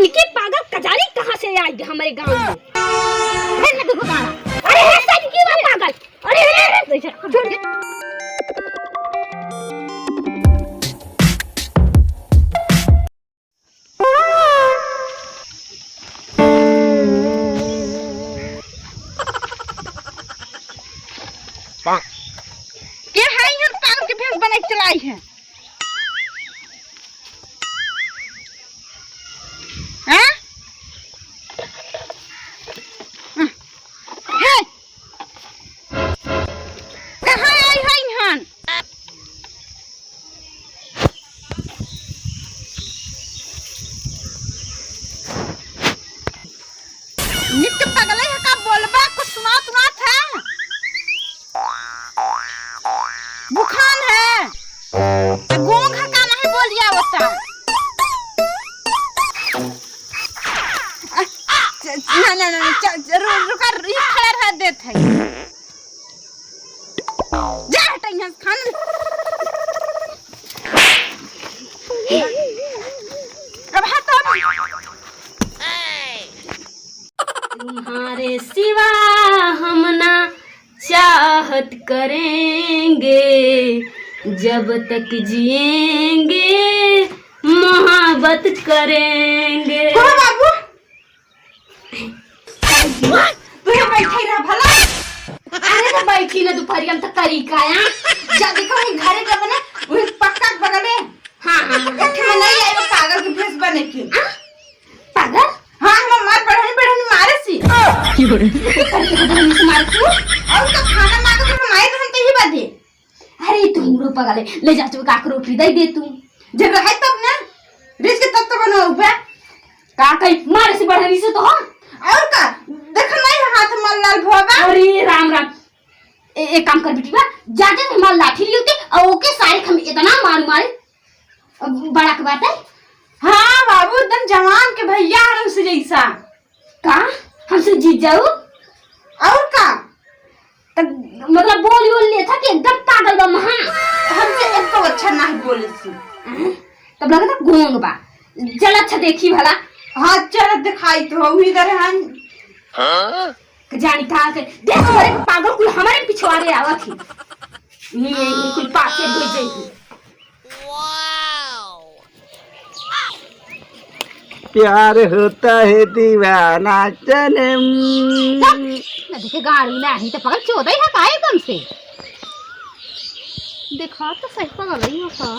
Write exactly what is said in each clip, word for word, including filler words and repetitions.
इनके पागल कजारी कहाँ से आई हमरे गाँव में? फिर मैं देखो गाना। अरे, हे सनकी बा पागल। अरे, अरे, अरे, छोड़ दे। के है यहाँ पागल के भेष बनाई चलाई है? हाँ? हे! कहाँ आई है इहाँ? नित्य पगले है का बोलबा, कुछ सुनात उनात है? बुखान है। तो गूंग है का नहीं बोल दिया होता। ना, ना, ना, ना, च-, च-, रु-, रुका, ये खड़ा रह देत है। जा हट यहाँ से खान। अब हट, अब। तुम्हारे सिवा हम ना चाहत करेंगे, जब तक जिएंगे मोहब्बत करेंगे। कहो बाबू, तू यहाँ बैठे रह भला। अरे तो बैठी ना, दोपहरिया में तो करी का यहाँ? जा देखो, वही घरे जब ना, वही पक्का के बगले। हाँ, हाँ, हाँ। एक ठे मनई आए, वो पागल के भेष बने के। आ? पागल? हाँ, हम मार बढ़ानी, बढ़ानी मारे सी। की हो रे? करके बढ़ानी से मारे तू? और तो खाना मांगे तो हम आए तो हम तो ही बात है। अरे, तू हमरो पगल है। ले जा, तू काक रोटी दे दे तू। जब रहे तब ना, रिज के तब तो बनवा हुआ। का कही, मारे से बढ़ानी से तो हम। और का? देख नहीं हाथ मल लाल भवा। अरे, राम, राम। ए, एक काम कर बिटिया, जाते से हमार लाठी लियो ते, और ओके सारे हम इतना मार मारे। अब बड़ा के बात है। हाँ बाबू, एकदम जवान के भैया हन उसे जैसा। का? हमसे जीत जाऊ? और का? तब मतलब बोल बोल ले था कि एकदम पागल बा महा। हमसे एक तो अच्छा ना बोले सी। तब लगा था गोंग बा। चल अच्छा देखी भला। हाँ चल दिखाई तो हो इधर हन। हाँ? जानी कहाँ से देश भरे के पागल कुल हमारे पिछवारे आवत ही। ये, ये कुल पाछे हो जाएगी। प्यार होता है दीवाना सनम। ना देखे गाड़ी नाही तो पकड़ चोदई है का एकदम से। देखा तो सही पकड़ रही हो का।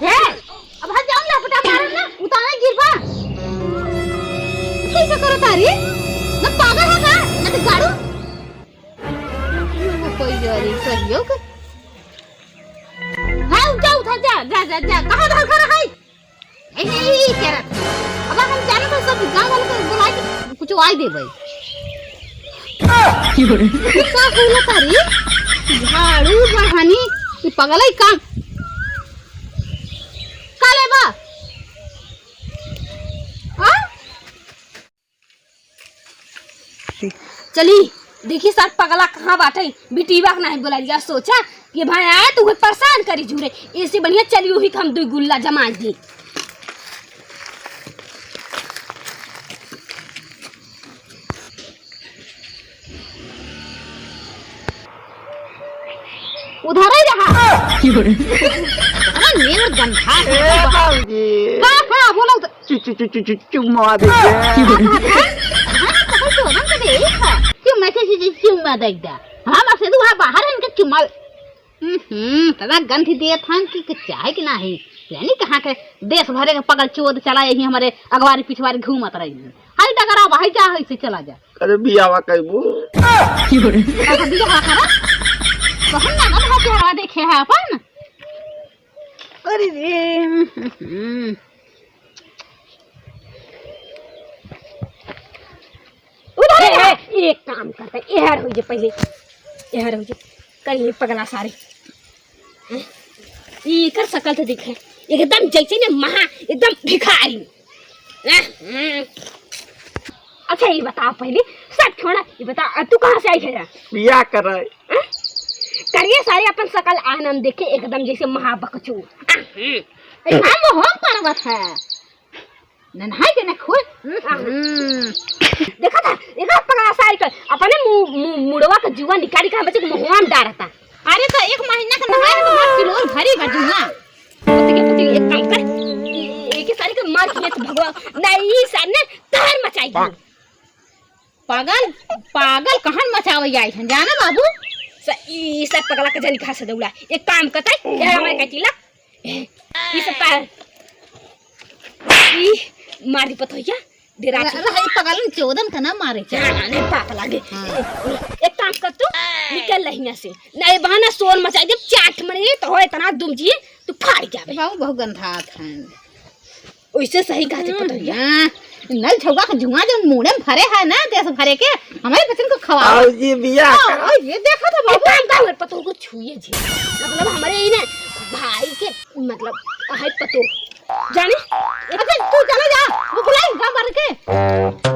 हे, अब हट जाओ ना, पटा मारन ना, उतारे गिरबा। कैसे करो तारी? ना पागल है का? ना तो गाड़ू। कोई यारी सही हो के। हाँ, उठा, उठा, जा, जा, जा, जा। कहाँ धर कर है? ए, ए, ए, क्या रहा? अब हम जाने तो सब गाँव वाले को बुला के कुछ आई दे भाई। का बोला तारी? झाड़ू बहानी, ये पगल है काम। का लेबा? आ? चली, देखी सर पगला कहाँ बाटे, बिटीवा के नाही बोला लिया। सोचा कि भाई आए तो उहे परेशान करी झूरे, ऐसे बढ़िया चली वही हम दुई गुल्ला जमा दी। उधर ही रहा। अरे नेवर गंधा है। ए बाबूजी। का, का, बोला उधर। चु-, चु-, चु-, चु-, चु-, चुम्मा दे दे। हाँ, हाँ, हाँ, हाँ, पकड़ तो, रंग दे, एक है। चुम्मा, चु-, चु-, चु-, चुम्मा दे दे। हाँ, बस ये तो वहाँ बाहर है, इनके चुम्मा। हम्म, तदा गंध देत हन कि, कि चाहे कि नाही। यानी कहाँ के देश भरे के पगल चोद चला यही हमारे अगवारी पिछवारी घूमत रही। हाय डगरा भाई जा, हाय से चला जा। अरे बियावा कइबू? कहाँ बियावा करा? कहन ना ना भाई चेहरा देखे है अपन। अरे रे, हम्म, हम्म। उधर ए, रहा। ए, एक काम करते, एहर हो जे पहले, एहर हो जे, कहीं पगला सारे। हैं? ई एकर शकल तो दिखे, एकदम जैसे ने महा, एकदम भिखारी। हैं? हम्म। अच्छा, ये बताओ पहले, सब छोड़ा, ये बता, आ, तू कहाँ से आई है? बियाह कर रहा है। हैं? करिए सारे अपन शकल आनंद देखे, एकदम जैसे महाबकचोद। हम्म। अरे, हम वो हम पर्वत है। नहाई के ना खोए। हम्म। देखा था, देखा पगला सारी के, अपने मुंह, मुंह, मुड़वा के जुआ निकाली के हम बच्चे के मुंहवा में डारता। अरे तो एक महीना के नहाए तो मार किलो भरी बा जुआ। पति के पति एक काम कर, ए-, एके सारी के मार के तो भगवा, नहीं सार ने कहर मचाई। पागल, पागल कहन मचावे आई हन, जाना बाबू? स-, ई, ई सब पगला के जनी कहाँ से दौड़ा। एक काम करता है, ये हमारे का चिल्ला। ई सब का, ई मार दी पतोहिया, डेरा के। रहे पगलन चोदन का ना मारे के। हाँ, नहीं पाप लागे। हाँ। एक काम कर तू, निकल रही यहाँ से। नहीं बहाना शोर मचाई दे, चाट मरे तो हो इतना दुम जी, तू फाड़ जावे। बाबू बहुत गंधात हैं। ओइसे सही कहते हम्म, पतोहिया। हाँ, नल छौका के जुआ जौन मुड़े में फरे है ना, देश भरे के, हमारे बच्चन को खवाओ। आओ जी, बिया आओ, करो। आओ, ये देखा था एक बाबू। काम कर, पतोह को छुए जी। मतलब, हमारे ही ना, भाई के, मतलब, है पतोह। जाने? अच्छा, तू चला जा, वो बुलाई, गाँव भर के।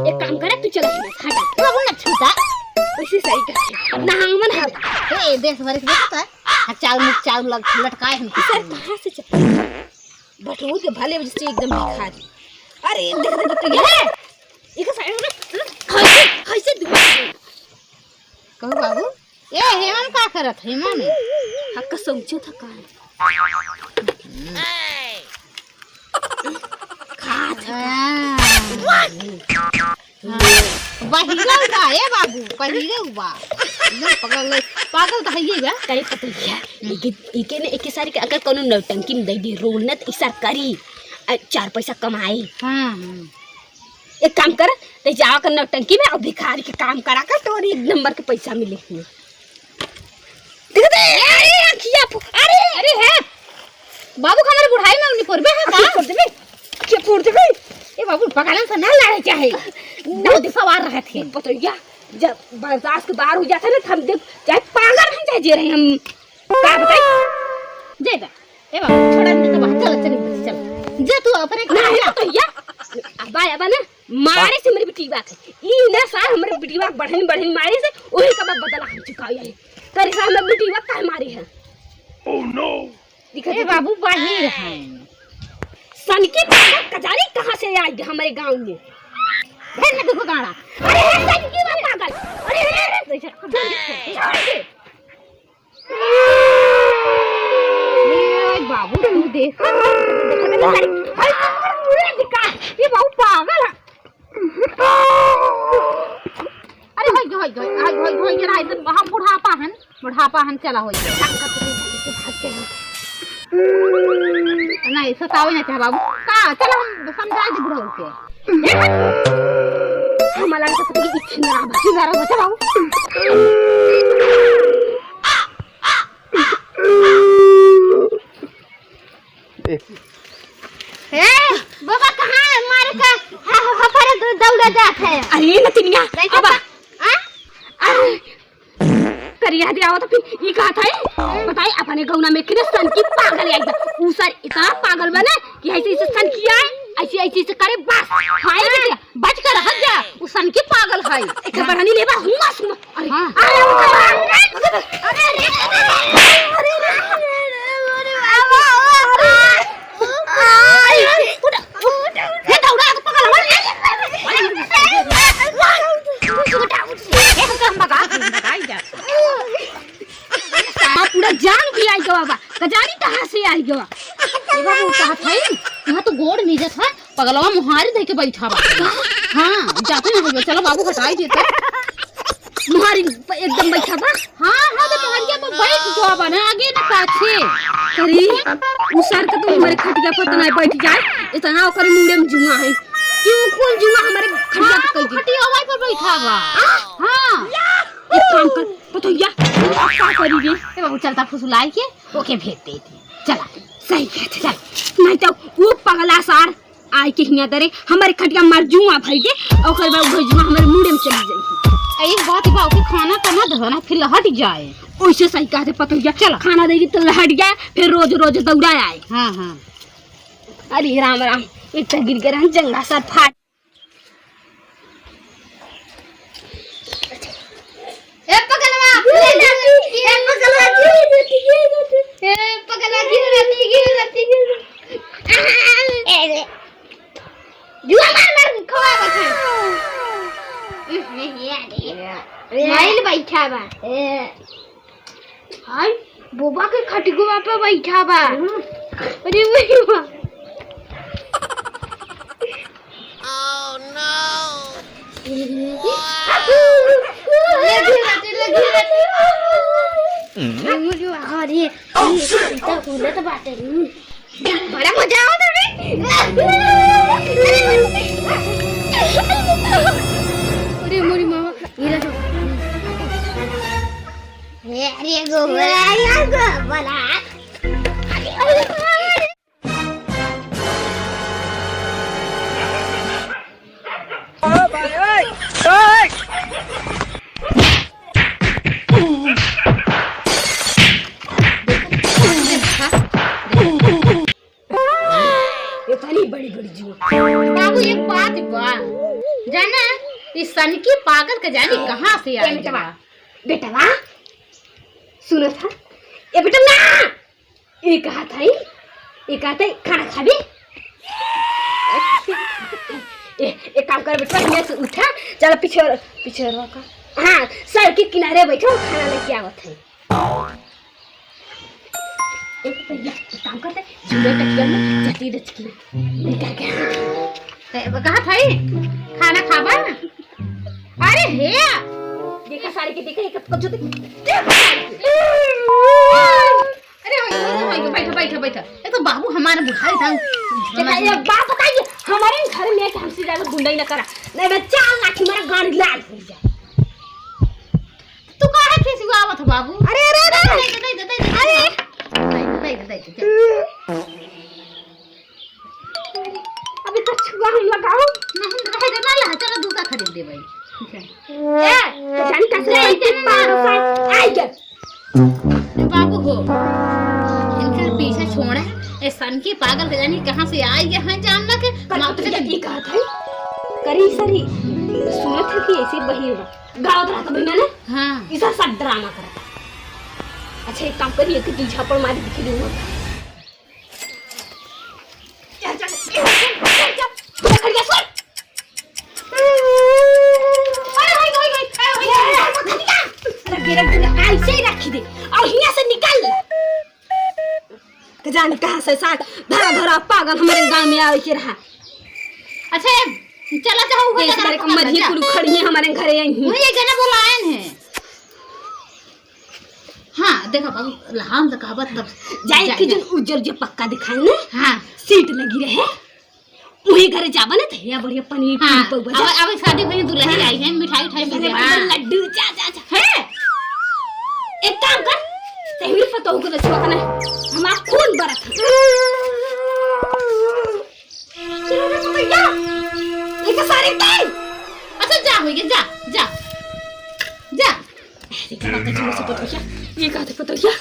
एक काम करे, तू चला जा, हटा। तू अब ना छूटा। ओइसे सही कहते। ना, हम ना हटा। ए, देश भरे के देखता है। हाँ, चाउर में चाउर लट-, लटकाए हम। सर, कहाँ से चल? बटोर के भले वजह से एकदम भिखारी। अरे, देख, देख, देख, ये, ये का साइड में, हाय से, हाय से दुआ। कहू बाबू, ए, हेमन का करत है, हेमन? हक्का समझो था का है? खात है। हाँ। हाँ। बहिरा बा, ए बाबू, बहिरा बा। एकदम पगल, पागल तो हइये बा। करे पतैया, एके, एके ने, एके सारी के अगर कोनो नौटंकी में दे दी रोल न, त ई सार करी, आ, चार पैसा कमाई। हाँ, हाँ। एक काम कर, ते जावा कर नौटंकी में और भिखारी के काम करा कर, तोरी एक नंबर के पैसा मिले। देखते, अरे, अखिया फु-, अरे। अरे, है। बाबू, हमारे बुढ़ाई में उन्हीं फोड़बे है का? अखिया फोड़ देबे। क्या फोड़ देबे? ए बाबू, पगलन से ना लड़े चाहे। ना। भूत सवार रहत है। पतोहिया, जब बर्दाश्त के बाहर हो जाता है ना, तो हम देख, चाहे पागल हम चाहे जे रहे हम। का बताई? जे दा। ए बाबू, छोड़ा नहीं तो बाहर, चल, चल, चल। जा तू अपने घर नहीं, जा। पतोहिया। अब आया बा ना। मारे से हमरे बिटिया के। ई ना सार हमरे बिटिया के बढ़न बढ़न मारे से, ओही का बदला हम चुकावे आई। करे सार हमरे बिटिया काहे मारे है? Oh no! दिखा ए दे। बाबू, बाहिर हैं। सन की पागल कजारी कहाँ से आई हमरे गाँव में? फिर ना देखो गाड़ा। अरे, अरे, सन की बा पागल। अरे, अरे, अरे, छोड़ दे, छोड़ दे। ए बाबू, तू देख। अरे, अरे, अरे, ये बाबू पागल है। अरे, होई गयो, होई गयो, होई गयो, होई गयो, होई गयो, हम बुढ़ापा हन, बुढ़ापा हन, चला होई गयो। नहीं, सतावे ना चाहे बाबू। का, चला हम समझा दे बुढ़ऊ के। हमारा तो कुछ इच्छा ना बा। इधर आओ, बच्चा बाबू। ए, बाबा कहाँ है? मारे का, हा, हा, हा, पर दौड़ा जात है। अरे नतिनिया, कैसे अब बा-, आ? अरे, करिया दे आओ तो फिर ई कहत है, बताई अपने गौना में किने सन की पागल आई बा। ऊ सर इतना पागल बने कि ऐसे ऐसे सन की आए, ऐसे ऐसे ऐसे करे बस। हाँ, ये बेटिया, बच कर रह जा, ऊ सन की पागल है। एक बढ़ानी लेबा, हुआ सुन। अरे, हाँ। अरे, अरे, अरे, अरे, अरे, उठ, उठ, उठ। हे दौड़ा, तो पकड़, हमारे। उठ, उठ। हे, हम तो, हम भगा, हम भगाई जा। सारा पूरा जान भी आई गवा बा। कजारी कहाँ से आई गवा? ए बाबू, कहत है, यहाँ तो गोड़ मिजत है, पगलवा मुहारी दे के बैठा बा। हाँ, जाते ना हो, चलो बाबू, हटाई देते। मुहारी प-, एकदम बैठा बा। हाँ, हाँ, तो मुहारिया पर बैठ जावा ना, आगे ना पाछे। अरे, उ सर के तो हमारे खटिया पर तो नहीं बैठ जाए, इतना ओकर मुंडे में जुआ है। क्यों, कौन जुआ हमारे खटिया हाँ, पर तो बैठी? खटिया वही पर बैठा बा। हाँ। हाँ। एक काम कर, पतोहिया, अब का करी रे? ए बाबू, चलता फुसुलाई के, ओके भेज दे। चला, सही कहत है, चल। नहीं तो वो पगला सार आइ के हियाँ दरे, हमरे खटिया मार जुआ भई के, ओकर बाद वो जुआ हमरे मुड़े में चली जाई। ए, एक बात बा, ओके खाना तो ना देबा ना, फिर लहट जाए। ओइसे सही कहत है पतोहिया, चल। खाना देगी तो लहट जाए, फिर रोज रोज दौड़ा आए। हाँ, हाँ। अरे राम राम, एक तो गिर के रहन जंगा सर फाट। ए पगलवा, ए पगलवा, ए पगलवा, गिर रही, गिर रही, गिर रही। जुआ मार मार के खवा बता। ए, ए, ए, ए। माइल बैठा बा। ए। हाय, बोबा के खटिगवा पे बैठा बा। हम्म। अरे, वही बा। Oh, no! लगी बाटे, लगी बाटे। हम्म। अरे, अरे, ई त उलट बाटे। बड़ा मजा आवत हवे। अरे मोरी मामा, ये ला तो। अरे, अरे, गोबर, अरे, गोबर। इतनी बड़ी बड़ी जुआ। बाबू, एक बात बा, जाना, ई सनकी पागल के जानी कहाँ से ए आई बेटवा, बा। बेटवा, सुनो था, ए बेटा ना, ई कहा था, ई कहा था, खाना खाबे? ए, एक काम कर बेटवा, हियाँ से उठा, चल पीछे, पीछे रखा। हाँ, सड़क के किनारे बैठो, खाना लेके आवत है। एक पहले एक काम करते, जूड़ा टकिया में जल्दी रच के निकाल के। ए, वो कहा था ई? खाना खाबा? अरे हे! देखा सारी के, देखा, एक कप जो दे। अरे, होई, होई, होई, बैठा, बैठा, बैठा। ये तो बाबू हमारे बुढ़ाई था। देखा, ये बात बताइए, हमारे घर में आके हमसे ज्यादा गुंडाई ना करा, नहीं तो चार लाठी मारा, गाड़ी लाल हो जाए। तू काहे खिसियावत हो बाबू? अरे, अरे, अरे, अरे। दे दे, दे दे, दे दे। अरे। दे दे, दे दे, दे दे। अभी तो छुआ हम लगाओ। नहीं, रहे दे ना, ला, चलो दूसरा खरीद दे भाई। ए, तो जान का से ए, इनके ए, पाँच साल आई गए। ए बाबू हो, इनकर पीछा छोड़ा। ए सनकी पागल के जानी कहाँ से आई गए हैं, जान ना के। पर माँ तो ये कहा था, करी सरी, सुनत है कि ऐसे बहिर बा। गावत रहा था बहिना ने। हाँ। इसा सब ड्रामा करता। अच्छा, एक काम करिए कि दू झापड़ मारी दिखी दूंगा। चल, चल, चल, चल, चल, चल। अरे, होई, होई, होई, अरे, होई, होई। अरे, गिरा, गिरा, ऐसे ही रखी दे। और हियाँ से निकल। के जाने कहाँ से साथ धरा धरा पागल हमारे गाँव में आवे के रहा। अच्छा, ये चला चाहो, वो ये जगह सारे पकड़ कमर ले, ही जा। कुल खड़ी है हमारे घरे यहीं। वही एक जना बोलायन है। हाँ, देखा बाबू, लहान से कहावत तब जाए जाए, कि जाए। जो उज्जर जो पक्का दिखाए ना, हाँ। सीट लगी रहे, वही घरे जाबा ना, तो या बढ़िया पनीर हाँ, पूरी पउबा, जा। अब, अब शादी भई दुल्हन आई है, मिठाई उठाई मिल जाए। लड्डू, जा, जा, जा। है? एक काम कर, तेहरी पतोहू को तो छुआ ना, हमार खून बरत है। चलो रे पतोहिया, इनके सारे के। अच्छा, जा होइए, जा, जा, जा। अरे, क्या बात है, चलो से पतोहिया, ये कहा था पतोहिया?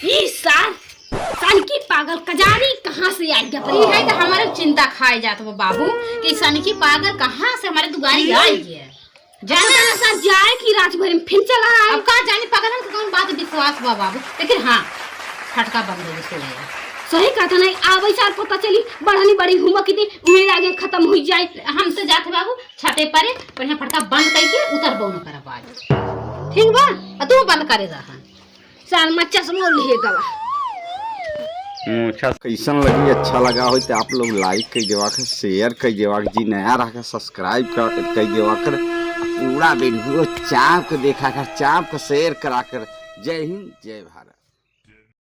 ई सार, सनकी पागल कजारी कहाँ से आई गया? ई है तो हमारे चिंता खाए जात वो बाबू, कि सनकी पागल कहाँ से हमारे दुआरी आई है? जाना ना सर, जाए कि रात भर में फिर चला आए। अब का जानी पागलन के कौन बात विश्वास बा बाबू, लेकिन हाँ, फटका बंद हो गई, सुन ले। सही कहा था नहीं, आवे सार पता चली, बढ़नी बड़ी हुमक दी, उहे लागे खत्म हुई जाए। हम तो जाते बाबू, छते परे, बढ़िया फटका बंद करके उतर बउन करब आज। ठीक बा? आ तू बंद करे रहा। सार मा चश्मा लिहे गवा। अच्छा, कैसन लगी? अच्छा लगा हो तो आप लोग like कर देवा कर, share कर देवा कर जी, नया रहा कर subscribe कर, कर देवा कर, पूरा video चाप के देखा कर, चाप के share करा कर। जय हिंद, जय भारत।